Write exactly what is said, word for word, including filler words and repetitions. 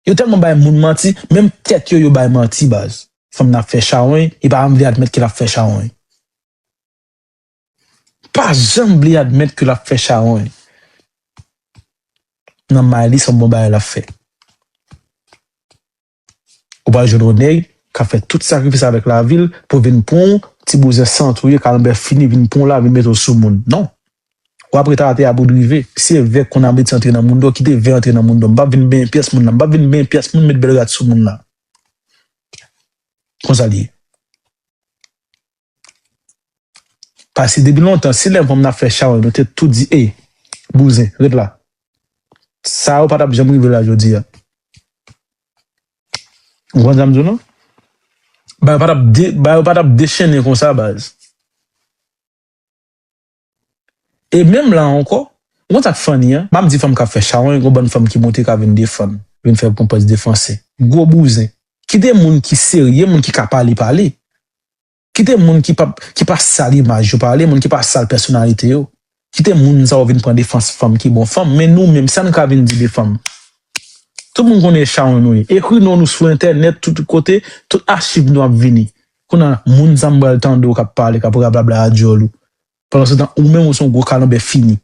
Yo tèlman bay moun manti, menm tèt yo, yo bay manti, baz. Fanm nan ap fè chawony, li pa janm vle admèt ke l ap fè chawony. Pa janm vle admèt ke l ap fè chawony. Nan may li, se yon bon bagay l ap fè. Ou pral jwenn yon nèg k ap fè tout sakrifis avèk lavi l pou vin pran w, ti bouzen san tou ye, kalanbè fini, vin pran w la, vin mete w sou moun. Non. W ap ret atè a pou w rive. Si e vè k konn abitye antre nan moun do, kite vè antre nan moun do. M p ap vin benyen pyès moun nan. M p ap vin benyen pyès moun, met bèl rad sou moun nan. Konsa l ye. Paske depi lontan, si lè fanm nan ap fè chawony, nou te tou di, ey, bouzen, ret la. Sa yo pa t ap janm rive la jodi a. Ou konprann sa m di w non? Ba yo pa t ap de, ba yo pa t ap dechennen konsa, baz. E menm la ankò, ou konn sa k funny an? M ap di fanm k ap fè chawony, gon bann fanm ki monte ka vin defann, vin fè konpòz defansè. Gwo bouzen. Kite moun ki serye, moun ki ka pale, pale. Kite moun ki pa, ki pa sal imaj yo pale, moun ki pa sal pèsonalite yo. Kite moun sa yo vin pran defans fanm ki bon fanm. Men nou menm, sa n ka vin di de fanm? Tout moun konnen chawony nou ye. Ekri non nou sou entènèt, tout kote, tout achiv nou ap vini. Kounye a, moun sa m pral tande w k ap pale, k ap rablabla a dyòl ou. Pandan se tan, ou menm ou se yon gwo kalanbè fini.